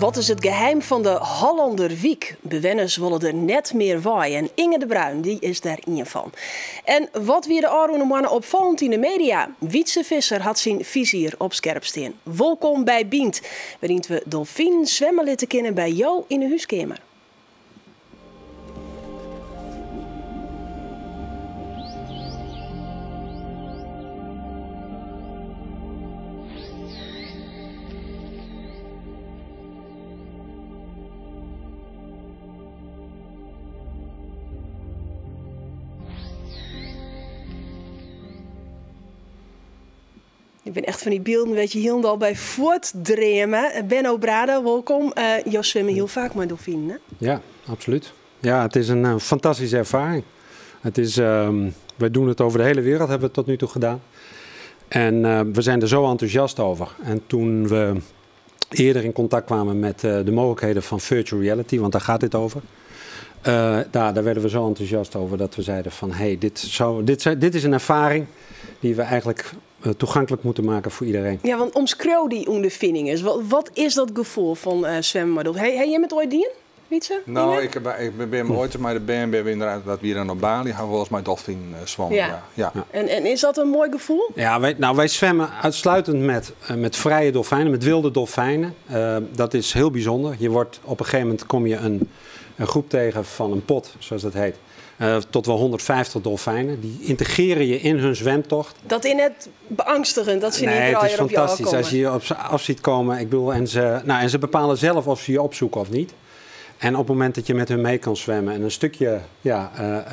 Wat is it geheim fan de Hollanderwyk? Bewenners wolle der net mear wei en Inge de Bruin dy is dêr ien fan. En wat wie de ôfrûne moanne opfallend yn de media? Wytze Visser hat syn fizier op skerp stean. Wolkom by Bynt, wêryn't we dolfinen swimme litte kinne by jo yn 'e húskeamer. Ik bin echt fan dy bylden wêr't je hielendal by fuortdreame. Benno Brada, wolkom. Jo swimme hiel faak mei dolfinen, hè? Ja, absoluut. Ja, het is een fantastische ervaring. Het is, wij doen het over de hele wereld, hebben we het tot nu toe gedaan. En we zijn er zo enthousiast over. En toen we eerder in contact kwamen met de mogelijkheden van virtual reality, want daar gaat dit over. Daar werden we zo enthousiast over dat we zeiden van, hey, dit is een ervaring die we eigenlijk toegankelijk moeten maken voor iedereen. Ja, want omskriuw dy ûnderfining ris. Wat is dat gefoel fan swimmen mei dolfinen? Ha jim it oait dien, Wytze? No, ik bin oait mei de bern bin we ynderdaad, dat wie dan op Bali, ha we wolris mei dolfinen swommen. Ja. Ja. En is dat in moai gefoel? Ja, wij zwemmen uitsluitend met vrije dolfijnen, met wilde dolfijnen. Dat is heel bijzonder. Op een gegeven moment kom je een groep tegen van een pod, zoals dat heet. Tot wel 150 dolfijnen. Die integreren je in hun zwemtocht. Dat is net beangstigend, dat ze niet Nee, het is op je fantastisch. afkomen. Als je je op ze af ziet komen, ik bedoel, en ze, nou, en ze bepalen zelf of ze je opzoeken of niet. En op het moment dat je met hun mee kan zwemmen en een stukje, ja,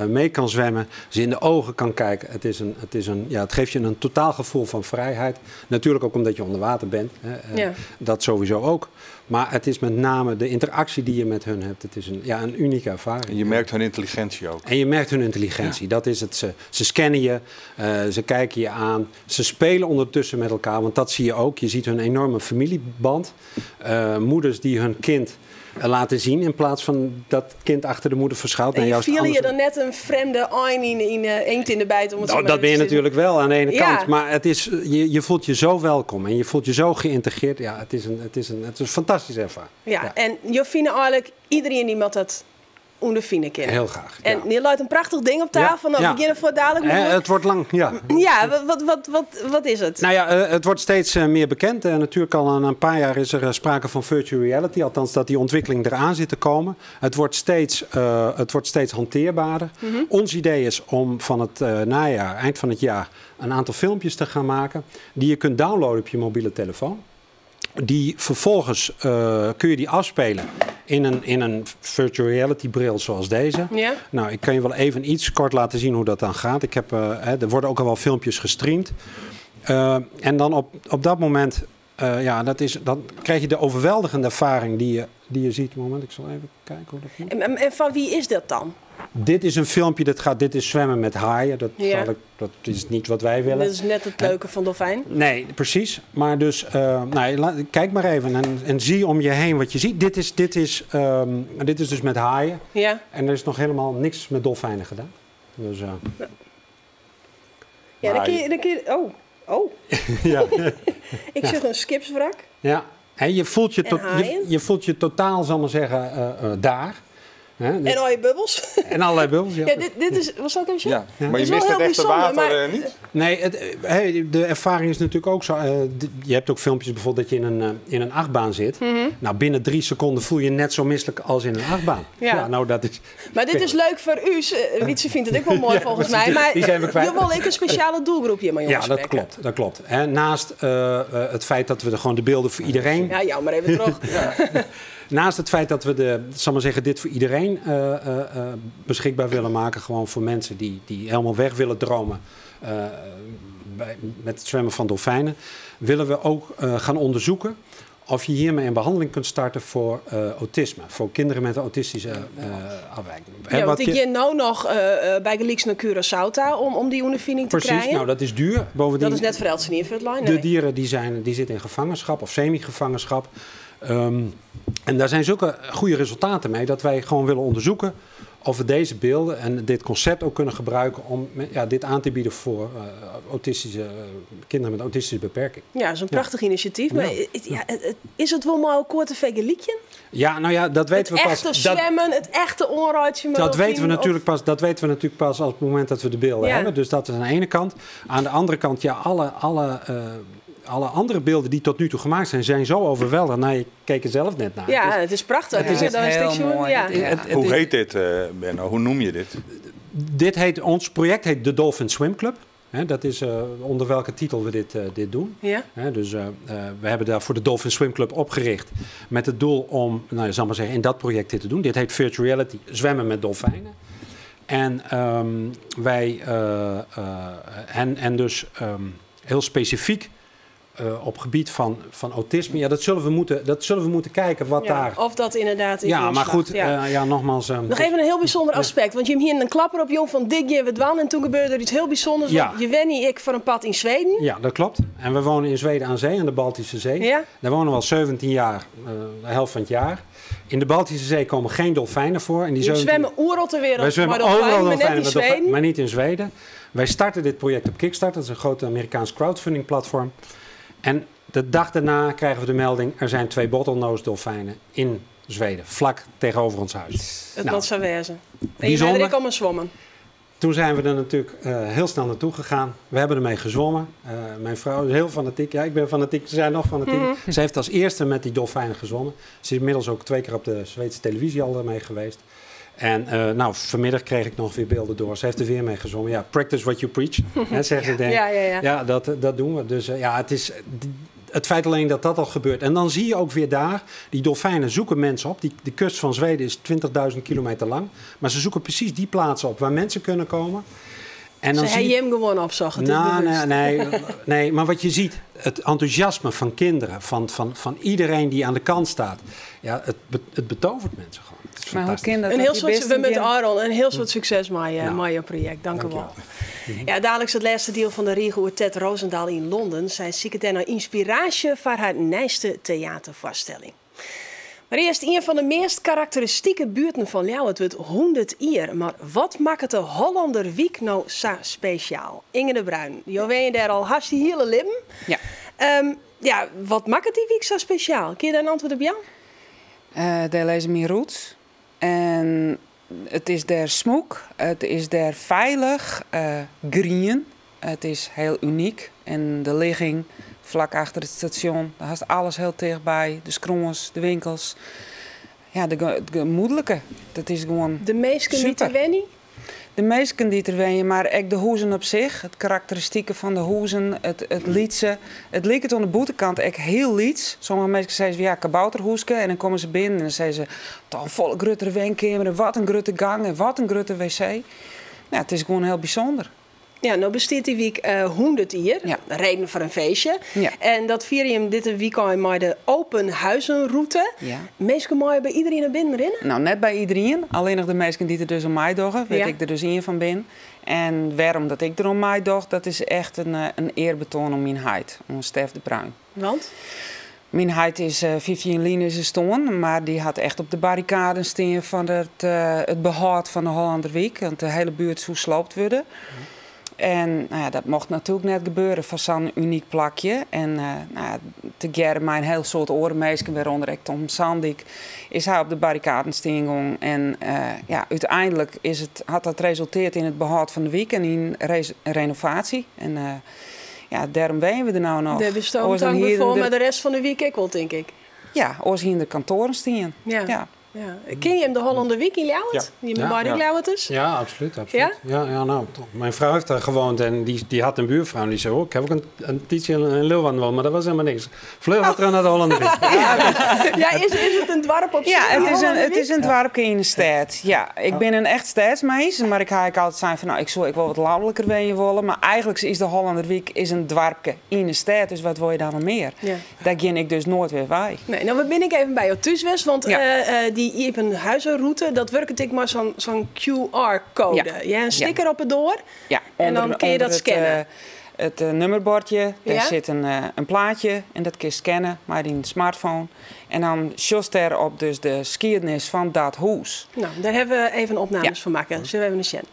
mee kan zwemmen, ze in de ogen kan kijken, het geeft je een totaal gevoel van vrijheid. Natuurlijk ook omdat je onder water bent, hè, dat sowieso ook. Maar het is met name de interactie die je met hun hebt. Het is een unieke ervaring. En je merkt hun intelligentie ook. En je merkt hun intelligentie. Dat is het. Ze scannen je, ze kijken je aan. Ze spelen ondertussen met elkaar, want dat zie je ook. Je ziet hun enorme familieband. Moeders die hun kind laten zien in plaats van dat het kind achter de moeder verschuilt. En je juist viel je andersom. dan net een vreemde ein in eend in de bijt, om het zo maar Dat ben je even te zeggen. natuurlijk wel aan de ene kant. Maar je voelt je zo welkom en je voelt je zo geïntegreerd. Ja, het is een fantastische ervaring. En je vindt eigenlijk iedereen die met dat ondervinden kennen. Heel graag, En ja. je leit een prachtig ding op tafel. We beginnen voor dadelijk maar. Het wordt lang, ja. Ja, wat is het? Het wordt steeds meer bekend. Natuurlijk al een paar jaar is er sprake van virtual reality. Althans, dat die ontwikkeling eraan zit te komen. Het wordt steeds hanteerbaarder. Ons idee is om van het najaar, eind van het jaar, een aantal filmpjes te gaan maken die je kunt downloaden op je mobiele telefoon. Die vervolgens kun je die afspelen in een virtual reality bril zoals deze. Ik kan je wel even iets kort laten zien hoe dat dan gaat. Er worden ook al wel filmpjes gestreamd. En dan op dat moment ja, dat is, dan krijg je de overweldigende ervaring die je ziet. Moment, ik zal even kijken hoe dat moet. En van wie is dat dan? Dit is een filmpje dat gaat, dit is zwemmen met haaien. Dat is niet wat wij willen. Dat is net het leuke van dolfijn. Nee, precies. Maar dus, nou, kijk maar even en zie om je heen wat je ziet. Dit is dus met haaien. En er is nog helemaal niks met dolfijnen gedaan. Dus. Ja, dan kun je, dan kun je, oh, oh. Ik zeg een skipswrak. Ja. En je voelt je En tot, je, haaien. je voelt je totaal, zal ik maar zeggen, daar. Hè, dit En al je bubbels. En allerlei bubbels, ja. Ja, dit is, was dat even zo? Ja, Ja. maar je Het is wel mist het heel echte bijzonder, water, maar niet? Nee, de ervaring is natuurlijk ook zo. Je hebt ook filmpjes bijvoorbeeld dat je in een achtbaan zit. Binnen 3 seconden voel je je net zo misselijk als in een achtbaan. Ja, nou, dat is Maar dit is leuk voor u. Wytze vindt het ook wel mooi Ja, volgens precies. mij. Maar Die zijn we kwijt. je wil ook een speciale doelgroep hier, maar jongens. Ja, dat klopt. Dat klopt. Hè, naast het feit dat we er gewoon de beelden voor iedereen... Ja, jou maar even terug. Ja. Naast het feit dat we de, zal maar zeggen, dit voor iedereen beschikbaar willen maken. Gewoon voor mensen die helemaal weg willen dromen met het zwemmen van dolfijnen. Willen we ook gaan onderzoeken of je hiermee een behandeling kunt starten voor autisme. Voor kinderen met een autistische afwijking. Hè, Ja, want wat ik je ga nou nog bij Gelieks naar Curaçao om die ondervinding te Precies, krijgen. dat is duur. Bovendien, dat is net voor Eltsen in Verlijn, De nee. dieren die zitten in gevangenschap of semi-gevangenschap. En daar zijn zulke goede resultaten mee dat wij gewoon willen onderzoeken Of we deze beelden en dit concept ook kunnen gebruiken om, ja, dit aan te bieden voor autistische kinderen met autistische beperking. Ja, dat is een prachtig initiatief. Maar ja, is het wel maar ook te vergelijken? Ja, nou ja, dat weten het we pas. Het echte zwemmen, het echte onruitje. Dat weten we natuurlijk pas op het moment dat we de beelden hebben. Dus dat is aan de ene kant. Aan de andere kant, ja, alle andere beelden die tot nu toe gemaakt zijn, zijn zo overweldigend. Nou, je keek er zelf net naar. Ja, het is prachtig. Het is echt heel mooi. Ja. Hoe heet dit, Benno? Hoe noem je dit? Ons project heet de Dolphin Swim Club. He, dat is onder welke titel we dit doen. Ja. He, dus we hebben daarvoor de Dolphin Swim Club opgericht. Met het doel om, nou, je zal maar zeggen, in dat project dit te doen. Dit heet Virtual Reality, zwemmen met dolfijnen. En dus heel specifiek op gebied van autisme, ja, dat zullen we moeten kijken wat daar. Of dat inderdaad. Ja, maar goed, ja, nogmaals. Nog even een heel bijzonder aspect, want je hebt hier een klapper op, jong, van dik je we en toen gebeurde er iets heel bijzonders. Ja. Want je Wenny ik voor een pad in Zweden. Ja, dat klopt. En we wonen in Zweden aan zee, aan de Baltische Zee. Ja. Daar wonen we al 17 jaar, de helft van het jaar. In de Baltische Zee komen geen dolfijnen voor. En die 17... zwemmen overal ter wereld, wij zwemmen maar overal dolfijnen, maar net in Zweden. Maar niet in Zweden. Wij starten dit project op Kickstarter, dat is een grote Amerikaans crowdfunding platform. En de dag daarna krijgen we de melding, er zijn 2 bottlenose dolfijnen in Zweden, vlak tegenover ons huis. Het wat zou wezen. En je bent er ook al zwommen. Toen zijn we er natuurlijk heel snel naartoe gegaan. We hebben ermee gezwommen. Mijn vrouw is heel fanatiek. Ja, ik ben fanatiek. Ze zijn nog fanatiek. Mm-hmm. Ze heeft als eerste met die dolfijnen gezwommen. Ze is inmiddels ook 2 keer op de Zweedse televisie al ermee geweest. En nou, vanmiddag kreeg ik nog weer beelden door. Ze heeft er weer mee gezwommen. Ja, practice what you preach, hè, zegt ze. Ja, ja, ja. Ja, dat doen we. Dus ja, het is het feit alleen dat dat al gebeurt. En dan zie je ook weer daar, die dolfijnen zoeken mensen op. De kust van Zweden is 20.000 kilometer lang. Maar ze zoeken precies die plaatsen op waar mensen kunnen komen. En dan ze zie je hem gewoon opzocht. Nou, nee, maar wat je ziet, het enthousiasme van kinderen, van iedereen die aan de kant staat. Ja, het betovert mensen gewoon. Het is maar hoe fantastisch. dat een heel soort, we met Aaron, een heel soort succes met je project. Dank u wel. Ja, dadelijk is het laatste deel van de Rigo Tet Rosendaal in Londen. Zij ziet het naar inspiratie voor haar nieuwste theatervoorstelling. Maar eerst een van de meest karakteristieke buurten van Ljouwert, het wordt 100 jaar. Maar wat maakt de Hollanderwiek nou zo speciaal? Inge de Bruin, je weet daar al hartstikke hele leven. Ja. Ja, wat maakt het die week zo speciaal? Kun je daar een antwoord op jou? Daar lezen mijn roots. En het is daar smoek, het is daar veilig, green. Het is heel uniek. En de ligging vlak achter het station, daar is alles heel dichtbij. De skrommels, de winkels. Ja, de gemoedelijke. Dat is gewoon De meesten die te wennen? De meesten die er wennen, maar ook de hoezen op zich. Het karakteristieke van de hoezen, het liedse. Het liep het aan de boetekant echt heel lieds. Sommige mensen zeiden ja, kabouterhoeske. En dan komen ze binnen en dan zeiden ze, toch een volle grotere wenkamer en wat een grote gang en wat een grote wc. Nou, het is gewoon heel bijzonder. Ja, nou besteedt die week 100 jaar. Ja. Reden voor een feestje. Ja. En dat vier je hem dit weekend met de open huizenroute. Ja. Meestal mooi bij iedereen naar binnen rennen? Nou, net bij iedereen. Alleen nog de meesten die er dus om mij doggen, weet ik er dus één van ben. En waarom dat ik er om mij dog, dat is echt een eerbetoon om mijn heid, om Stef de Bruin. Want? Mijn heid is 15 lijn is een maar die had echt op de barricaden staan van het behoud van de Hollanderwiek. Want de hele buurt zou sloopt worden. Ja. En nou ja, dat mocht natuurlijk net gebeuren van zo'n uniek plakje. En nou, te gerren mijn heel soort orenmeisje, waaronder ik Tom Sandik, is hij op de barricaden staan. En ja, uiteindelijk had dat resulteerd in het behoud van de week en in renovatie. En ja, daarom weten we er nou nog. De bestoom voor, maar de rest van de week ik wel, denk ik. Ja, oors hier in de kantoren staan. Ja. Ja. Ja. Ken je hem de Hollanderwiek in Ljouwert? Ja. Die met ja. Ljouwerters? Ja, absoluut. absoluut. Ja? Ja, nou, mijn vrouw heeft daar gewoond en die had een buurvrouw. En die zei, oh, ik heb ook een tietje in Leeuwarden wonen, maar dat was helemaal niks. Vlug wat terug naar de Hollanderwiek. Ja, ja, is het een dwarp op zich? Ja, het is een dwarpje in de stad. Ja, ik ben een echt stadsmeis, maar ik ga ik altijd zijn van, nou, ik zou ik wel wat landelijker wezen willen. Maar eigenlijk is de Hollanderwiek is een dwarpje in de stad, dus wat wil je dan nog meer? Ja. Daar ging ik dus nooit weer bij. Nee, nou ben ik even bij jou thuis, Wes, want die Iepen Huizenroute, dat werkt ik maar zo'n QR-code. Ja. Je hebt een sticker op het door ja, en dan kun je dat scannen. It nummerbordje, dêr Ja. sit in plaatsje en dat kinst scanne mei dyn smartphone. En dan sjochst dêr op dus de skiednis fan dat hûs. No, dêr hawwe we even opnames Ja. fan makke. Sille we even nei sjen.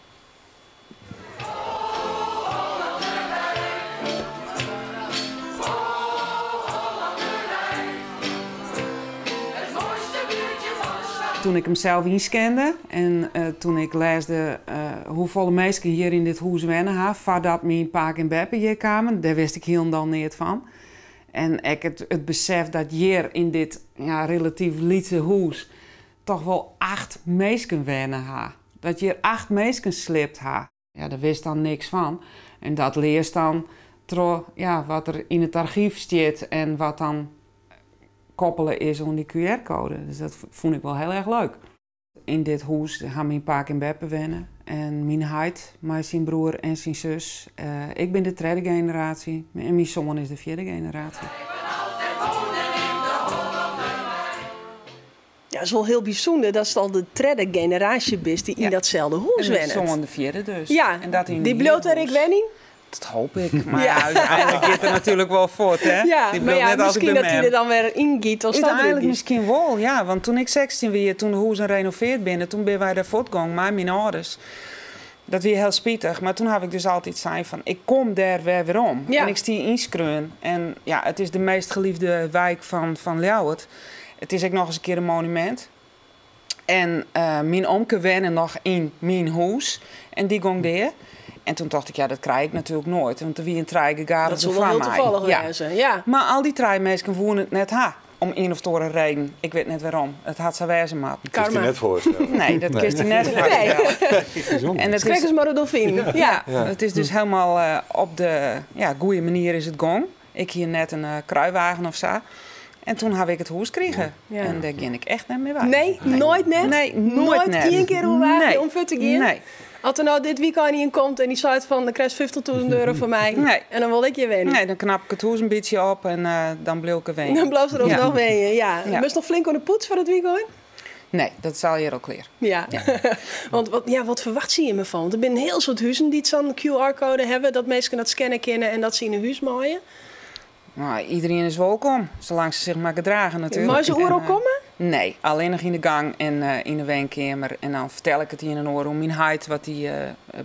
Toen ik him sels ynscande en toen ik lêsde hoefolle minsken hjir yn dit hûs wenne ha foardat myn pake en beppe hjir kamen, dêr wist ik hielendal neat fan. En ek it besef dat hjir yn dit, ja, relatyf lytse hûs toch wol 8 minsken wenne ha. Dat hjir 8 minsken sliept ha. Ja, dêr wist dan niks fan. En dat learst dan troch, ja, wat der yn it argyf stiet en wat dan koppele is oan dy QR-koade. Dus dat fûn ik wol hiel erch leuk. Yn dit hûs ha myn pake en beppe wenne en myn heit mei syn broer en syn sus. Ik bin de tredde generaasje en myn soan is de fjirde generaasje. Ja, it is wol hiel bysûnder datst al de tredde generaasje bist dy't yn Ja. datselde hûs En myn wennet. soan de fjirde dus. Ja, En dat yn dy bliuwt dêr hûs. ek wenjen? Dat hoopje ik. Mar Ja. ja, úteinlik giet er natuerlik wol fuort, hè? Ja, Dy mar bliuwt ja, net altyd miskien by dat hy mem. der dan wer yn giet as dat Úteinlik deryn giet. miskien wol, ja. Want toen ik 16 wie, toen de hûzen renovearre binne, toen binne wy dêr fuortgong mei myn âlders. Dat wie hiel spitich, mar toen ha ik dus altyd sein fan, ik kom dêr wer werom. Ja. En ik stie ynskreaun. En ja, it is de meast geliefde wyk fan Ljouwert. It is ek noch ris in kear in monumint. En myn omke wenne noch yn myn hûs en dy gong dea. En toen tocht ik, ja, dat krij ik natuerlik noait. Want der wie in trije gegadigde Dat soe wol foar hiel my. tafallich Ja. wêze, ja. Mar al dy trije minsken woene it net ha. Om ien of oare reden. Ik wit net wêrom. It hat sa wêze moatten. Kinst dy Karma. net foarstelle. Nee, dat kinst dy net Nee. foarstelle. En dat Krekt is as mei de dolfyn. Ja. Ja, it is dus hielendal op de, ja, goede manier is it gong. Ik hie net in kruiwagen of sa. En toen ha ik it hûs krigen. Ja. En dêr gean ik echt net mear wei. Nee, noait net? Nee, noait Noait net. ien kear oerwaagje Nee. om fuort te gean? Nee. As der no dit wykein ien komt en dy seit fan, dan krijst 50.000 euro fan my. Nee. En dan wol ik hjir wenje. Nee, dan knap ik it hûs in bytsje op en dan bliuw ik der wenjen. Dan bliuwst der Ja. noch wenjen, ja. Ja. Moatst noch flink oan de poets foar it wykein? Nee, dat is al hjir al klear. Ja. Ja. Want wat ferwachtsje je me fan? Want der binne in hiel soad huzen dy't sa'n QR-koade hawwe, dat minsken dat scanne kinne en dat se yn in hûs meie. No, iderien is wolkom, salang't se sich mar gedrage natuerlik. Meie se oeral En komme? Nee, allinnich yn de gang en yn de wenkeamer. En dan fertel ik it ien en oar oer myn heit, wat dy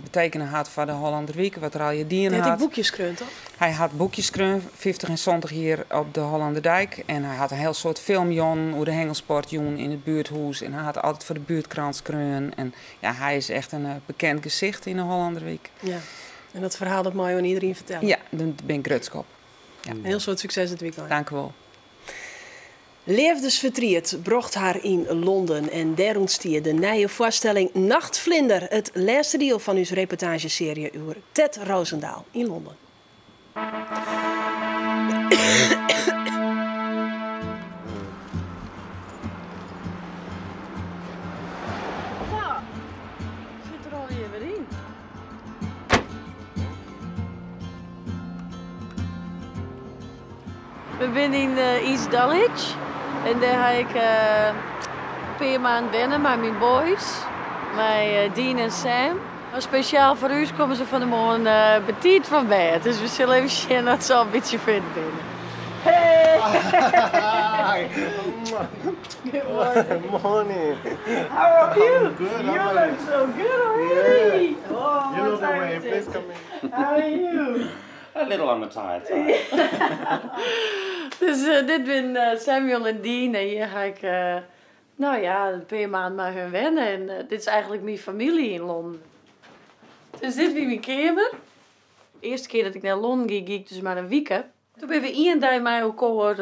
betekene hat foar de Hollanderwyk, wat er al hjir dien Hy hat ek hat. boekjes skreaun, toch? Hy hat boekjes skreaun, 50 en 70 jier op de Hollanderdijk. En hy hat in hiel soad filmjûnen oer de hengelsportjûn yn it buerthûs. En hy hat altyd foar de buertkrant skreaun. En ja, hy is echt in bekend gesicht yn de Hollanderwyk. Ja. En dat ferhaal dat meie jo oan iderien fertelle. Ja, dêr bin ik grutsk op. Ja. In hiel soad sukses it wykein. Dank u wol. Leafdesfertriet brocht har yn Londen en dêr ûntstie de nije foarstelling Nachtvlinder, it lêste diel fan ús reportaazjesearje oer Tet Rozendal yn Londen. Zo, sit der alweer wer yn. We binne yn East Dulwich en dêr ha ik in pear maand wenne mei myn boys, mei Dean en Sam. Mar spesjaal foar ús komme se fan 'e moarn betiid fan bêd, dus we sille even sjen oft se al in bytsje fit binne. Hey! Hi! Good morning. Morning. How are you? I'm good. You How are look you? so good already. Yeah. Oh, You know what the time way. is it? Please come in. How are you? A little on the tired side. Dus dit binne Samuel en Dean en hjir ha ik in pear maand mei hun wenne. En dit is eigentlik myn famylje yn Londen. Dus dit wie myn keamer. De earste kear dat ik nei Londen gie, gie ik dus mar in wike. Toen binne we ien dei mei elkoar,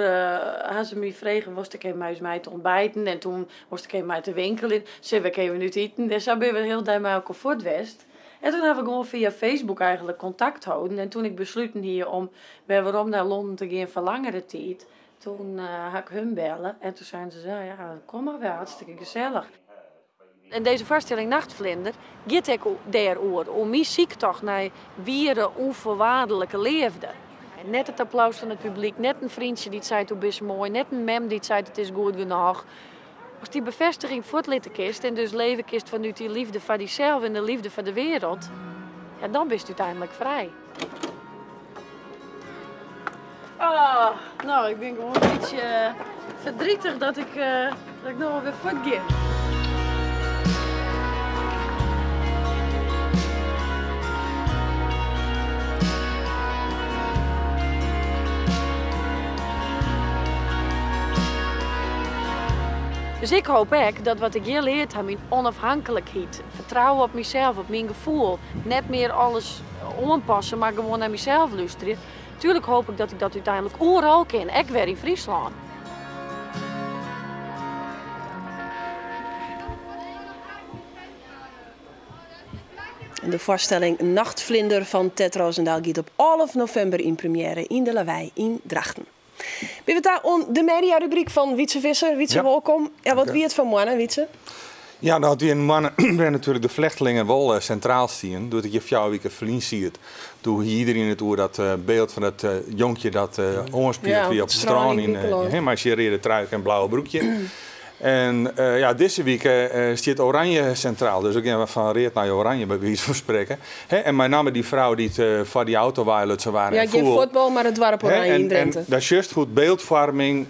ha se my frege, wolst ek even mei ús mei te ontbijten? En toen wolst ek even mei te winkelen. Sille we ek even út iten? En sa binne we de hiele dei mei elkoar fuort west. En toen ha we gewoan fia Facebook eigentlik kontakt holden. En toen ik besluten hie om wer werom nei Londen te gean foar langere tiid, toen ha ik hun belle. En toen seinen se, nou ja, kom mar wer, hartstikke gesellich. En dizze foarstelling Nachtvlinder giet ek dêr oer, oer myn syktocht nei wiere, ûnfoarwaardelike leafde. Net it applaus fan it publyk, net in freontsje dy't seit do bist moai, net in mem dy't seit it is goed genôch. Ast dy befêstiging fuortlitte kinst en dus leve kinst fanút dy leafde foar dysels en de leafde foar de wereld, ja, dan bist úteinlik frij. Oh, no, ik bin gewoan in bytsje verdrietig dat ik no alwer fuortgean. Dus ik hoopje ek dat wat ik hjir leard ha, myn ûnôfhinklikheid, fertrouwen op mysels, op myn gefoel, net mear alles oanpasse, mar gewoan nei mysels lústerje. Tuerlik hoopje ik dat ik dat úteinlik oeral kin, ek wer yn Fryslân. De foarstelling Nachtvlinder fan Tet Rozendal giet op 11 novimber yn premjêre yn de Lawei yn Drachten. Binne we ta oan de mediarubryk fan Wietse Visser. Wietse, wolkom. Ja, wat wie it fan moanne, Wietse? Ja, no, it wie in moanne wêr't natuerlik de flechtlingen wol sintraal stienen. Doe't ik hjir 4 wike ferlyn siet, doe hie iderien it oer dat byld fan dat jonkje dat oanspield wie op it strân yn mei syn reade trui en blauwe broekje. En ja, dizze wike stiet oranje sintraal. Dus we geane fan read nei oranje, by wize fan sprekken. En mei namme dy frou dy't foar dy auto weilutsen waard. Ja, gjin fuotbal, mar it doarp Oranje yn Drinte. En dêr sjochst hoe't byldfoarming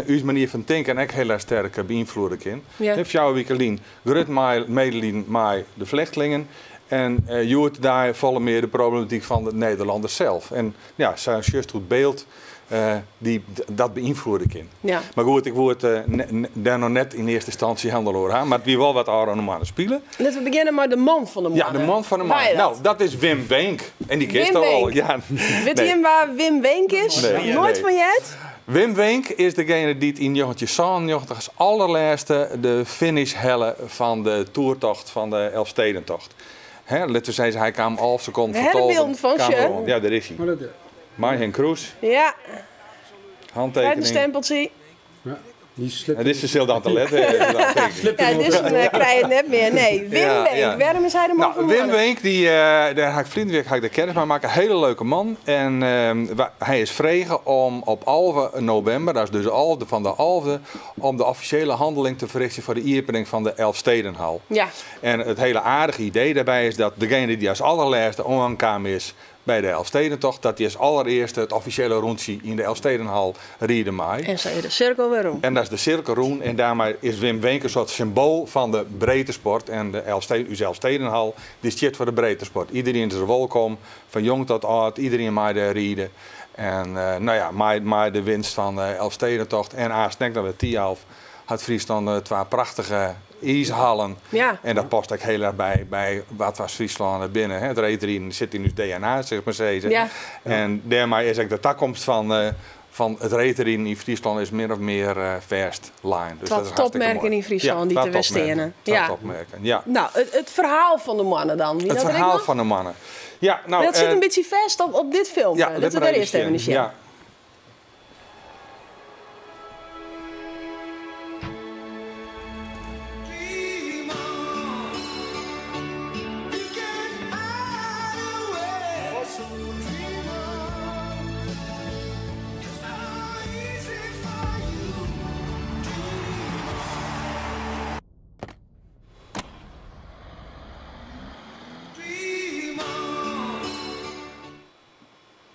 ús manier fan tinken ek hiel erch sterk beynfloedzje kin. 4 wike lyn grut medelijen mei de flechtlingen. En hjoed-de-dei folle mear de problematyk fan de Nederlanners sels. En ja, sa sjochst hoe't byld dat beynfloedzje kin. Mar goed, ik woe it dêr noch net yn earste ynstânsje hielendal oer ha, mar it wie wol wat ôfrûne moanne spile. Litte we begjinne mei de man fan de moanne. Ja, de man fan de moanne. No, dat is Wim Weenk. En dy kenst al. Ja. Wit nee. wa Wim Weenk is? Nee. Noait fan heard? Wim Weenk is degene dy't yn 1997 as allerlêste de finish helle fan de toertocht fan de Elfstedentocht. Hè, litte we sizze, hy kaam 11 sekonden foar 12. bylden fan. Ja, dêr is hy. Mei Henk Kroes. Hantekening. Een stempeltsje. Ja. En dit is dan te letten. Ja, dit krije je net mear. Nee, Wim Weenk. Wêrom is hy de man Nou, Wim Weenk, dêr ha ik ferline wike ha ik de kennis mei makke. Hiele leuke man. En hy is frege om op 11 novimber, dat is dus de 11e fan de 11e, om de offisjele hanneling te ferrichtsjen foar de iepening fan de Elfstedenhal. En it hiele aardige idee dêrby is dat degene dy't as allerlêste oankaam is by de Elfstedentocht, dat dy as allerearste it offisjele rûntsje yn de Elfstedenhal ride mei. En sa is de sirkel wer rûn. En dat is de sirkel rûn. En dêrmei is Wim Weenk in soart symboal fan de breedtesport. En de ús Elfstedenhal, dy stiet foar de breedtesport. Iderien is wolkom, fan jong tot âld, iderien mei dêr ride. En no ja, mei de winst fan de Elfstedentocht en aanst noch wer Thialf hat Fryslân twa prachtige iishallen. En dat past ek hiel erch by wat wy as Fryslân binne. Hè. It reedriden sit yn ús DNA, sis mar sizze. En dêrmei is ek de takomst fan it reedriden yn Fryslân is min of mear fêstlein. Dus Twa dat is hartstikke topmerken moai. yn Fryslân Ja, dy't twa der wer topmerken. steane. Twa topmerken, ja. No, it ferhaal fan de moanne dan. Wie It dat der ek ferhaal noch? fan de moanne. Ja, no, Dat sit in bytsje fêst op dit filmke. Ja, Litte lit we mar dêr earst even sjen. nei sjen. Ja. Dream on. You can hide away. So dream on. It's not easy for you. Dream on. Dream on.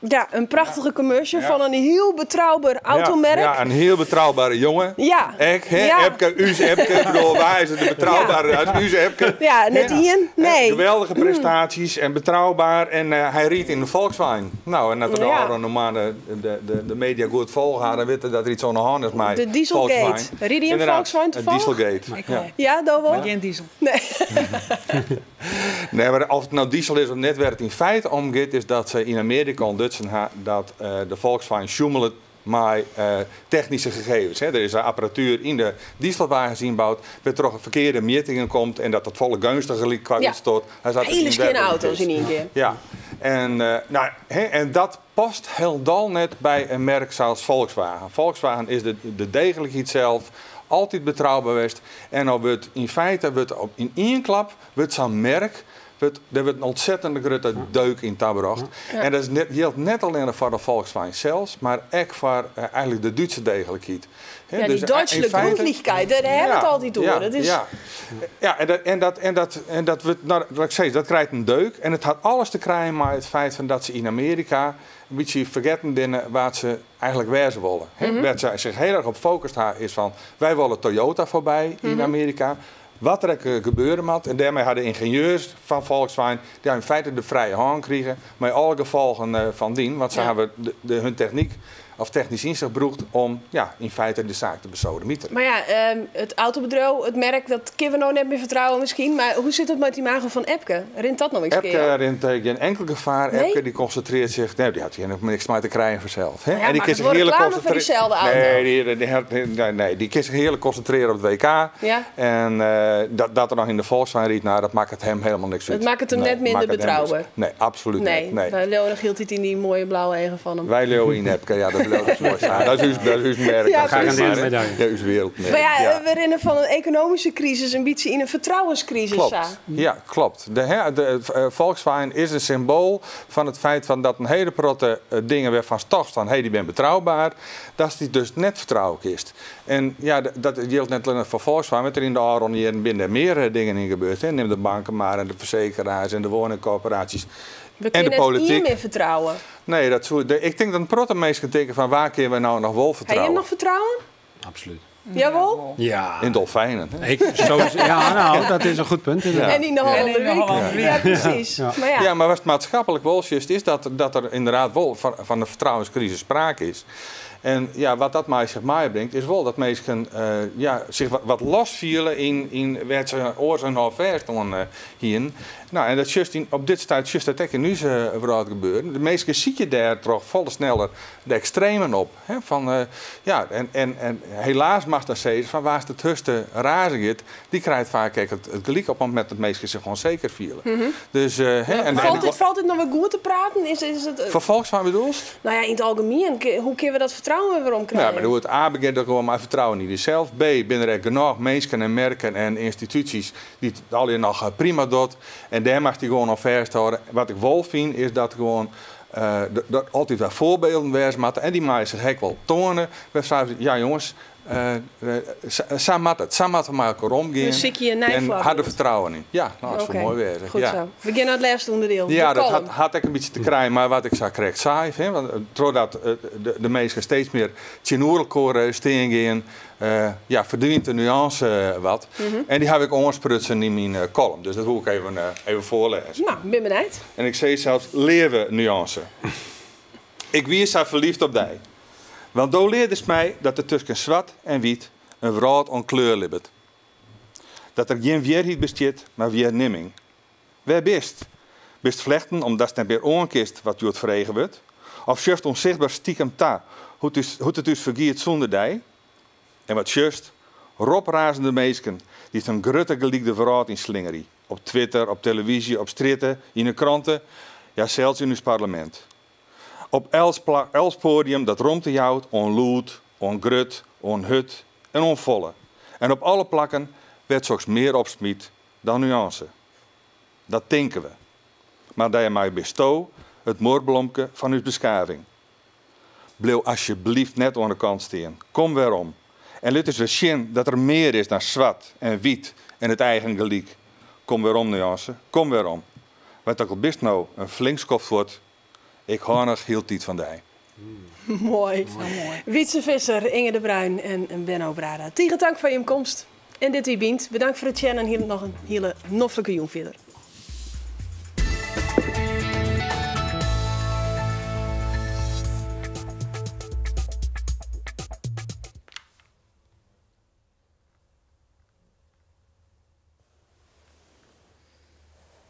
Ja, in prachtige commercial fan in hiel betrouber automerk. Ja, in hiel betroubere jonge. Ek, hè? Epke, ús Epke. Ik bedoel, wa is it de betroubere as ús Epke? Ja, net ien. Nee. Geweldige prestaasjes en betrouber. En hy rydt yn de Volkswagen. No, en as de ôfrûne moanne de media goed folge ha, dan witte dat der yts oan de hân is mei De Dieselgate. Volkswagen. Ride je in Inderdaad, Volkswagen het toevallig? Dieselgate. Ik Ja. wol. Ja, dat wol? Mar gjin diesel. Nee. Nee, mar oft it no diesel is of net, wêr't it yn feite om giet, is dat se yn Amearika ûntdutsen ha dat de Volkswagen sjoemelet mei technyske gegevens. Hè. Der is apparatuer yn de dieselweinen ynboud, wêrtroch't ferkearde mjittingen komt en dat dat folle geunstiger liket kwa útstoat. Hy zat Hiele yn skjinne werklikheid auto's is. yn ien kear. Ja, en, no, hè, en dat past hielendal net by in merk sa as Volkswagen. Volkswagen is de degelikheid sels, altyd betrouber west. En dan wurdt yn feite wurdt yn ien klap wurdt sa'n merk Wurdt, der wurdt in ontzettende grutte deuk yn tabrocht. En dat is net, jildt net allinnich foar de Volkswagen sels, mar ek foar eigentlik de Dútse deeglikheid. Hè, Ja, die dus, Duitse in feite- grondlichkeit, daar hebben we het altyd oer. Dat is, ja. Ja, en dat, en dat, en dat, en dat wurdt, nou, wat ik sei, dat krijt in deuk. En it hat alles te krijen mei it feit fan dat se yn Amearika in bytsje fergetten binne wa't se eigentlik wêze wolle. Hè, Wêr't se sich hiel erch op fokust ha is fan wy wolle Toyota foarby yn Amearika. Wat der ek gebeure moat. En dêrmei ha de yngenieurs fan Volkswagen dy ha yn feite de frije hân krigen, mei alle gefolgen fan dien. Want se hawwe de, hun technyk of technysk ynsicht brûkt om ja, yn feite de saak te besodemiterjen. Maar ja, it autobedriuw, it merk, dat kinne we no net mear fertrouwe miskien. Mar hoe sit it mei it imago fan Epke? Rint dat no ek Epke skea? rint gjin inkel gefaar. Nee? Epke dy konsintrearret sich. Nee, dy hat hjir niks mei te krijen fansels. Hè? Ja, en dy makket kin sich wol hearlik reklame foar konsintre- dyselde auto. Nee, nee, nee, dy kin sich hearlik konsintrearje op it WK. Ja. En dat er noch yn de Volkswagen rydt, nou, dat makket him hielendal niks Dat út. makket him Nee, net minder makket him niks- betrouber. Nee, absolút Nee, net. Nee. wy leauwe noch hieltyd yn dy moaie blauwe eagen fan him. Wy leauwe yn Epke, ja, dat bliuwt moai sa. Dat is ús merk. Ja, dat is precies. maar, hè. Ja, ús wereldmerk. Maar ja, ja. we rinne fan in ekonomyske krisis in bytsje yn in fertrouwenskrisis. Klopt. Sa. Ja, klopt. De, hè, de, Volkswagen is in symboal fan it feit fan dat in hiele protte dingen wêrfan'tst tochtst fan hé, dy binne betrouber, datst dy dus net fertrouwe kinst. En ja, dat jildt net allinnich foar Volkswagen, want der yn de ôfrûne jierren binne der mear dingen yn gebeurd. Hè. Nim de banken mar en de fersekeraars en de wenningkorporaasjes. We En de kinne net ien polityk. mear fertrouwe. Nee, dat soe, ik tink dat in protte minsken tinke fan wêr kinne we no noch wol Ha jim fertrouwe? noch fertrouwen? Absoluut. Jawol? Ja. Yn dolfijnen. Hè? Ik, sowieso, ja, nou, dat is in goed punt. inderdaad. En yn de En in de Hollander Hollander Wiek. Ja, presys. Mar ja. Ja, mar wat maatskiplik wol is, is dat der ynderdaad wol fan de fertrouwenskrisis sprake is. En ja, wat dat mei sich meibringt, is wol dat minsken ja, sich wat los fiele yn wêr't se oars in hâldfêst oan hienen. Nou, en dat sjochst yn, op dit stuit sjochst dat ek yn ús wrâld gebeuren. De minsken sykje dêrtroch folle sneller de ekstremen op. Hè? Fan, ja, en helaas moatst dan sizze fan wa't it hurdste razen giet, dy krijt faak ek it gelyk op het momint dat minsken sich ûnseker fiele. Dus, hè, en, Falt it noch wer goed te praten? Is it, Foar Volkswagen bedoelst? nou ja, yn it algemien, hoe kinne we dat fertrouwen wer weromkrije? Ja, mar it A begjint der gewoan mei fertrouwen yn dysels. B, binne der ek genôch minsken en merken en ynstitúsjes dy't it allegear noch prima docht. En dêr moatst dy gewoan oan fêsthâlde. Wat ik wol fyn, is dat gewoan dat altyd wer foarbylden wêze moatte. En dy meie sich ek wol toane. Wy sizze, ja jonges, sa moat it. Sa moatte we mei elkoar omgean. We sykje in nij En foarbyld. ha der fertrouwen yn. Ja, nou, dat soe Oké, moai wêze. Goed ja. sa. We gean nei it lêste ûnderdiel. Ja, de dat column. hat ek in bytsje te krijen mei wat ik sa krekt sei. Hè, want trochdat de minsken steeds mear tsjinoer elkoar stean gean, ja, ferdwynt de nuânse wat. En dy ha ik oansprutsen yn myn column. Dus dat wol ik even foarlêze. Nou, bin benijd. En ik sei sels, leave nuânse. Ik wie sa ferleafd op dy. Want do leardest my dat der tusken swart en wyt in wrâld oan kleur libbet. Dat der gjin wierheid bestiet, mar wiernimming. Wêr bist? Bist flechten omdatst net mear oankinst wat hjoed frege wurdt? Of sjochst ûnsichtber stikem ta hoe't it ús fergiet sûnder dy? En wat sjochst? Roprazende minsken dy't in grutte gelyk de wrâld ynslingerje. Op Twitter, op televyzje, op strjitte, yn 'e krante, ja sels yn ús parlemint. Op elts poadium dat romte jout oan lûd, oan grut, oan hurd en oan folle. En op alle plakken wêr't soks mear opsmyt dan nuânse. Dat tinke we. Mar dêrmei bisto it moarblomke fan ús beskaving. Bliuw asjebleaft net oan de kant stean. Kom werom. En lit ús wer sjen dat der mear is dan swart en wyt en it eigen gelyk. Kom werom, nuânse. Kom werom. Want ek al bist no in flink skoft fuort, ik hâld noch hieltyd fan dy. Moai. Wytze Visser, Inge de Bruin en Benno Brada. Tige tank foar jim komst. En dit wie Bynt. Bedankt foar it sjen en hiel noch in hiele noflike jûn fierder.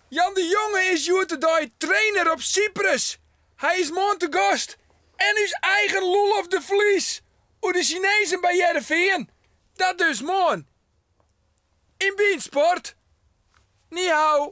Jan de Jonge is hjoed-de-dei trainer op Cyprus. Hy is moarn te gast. En ús eigen Roelof de Vries. Oer de Sinezen by Hearrenfean. Dat dus moarn. Yn Bynt Sport. Ni hao.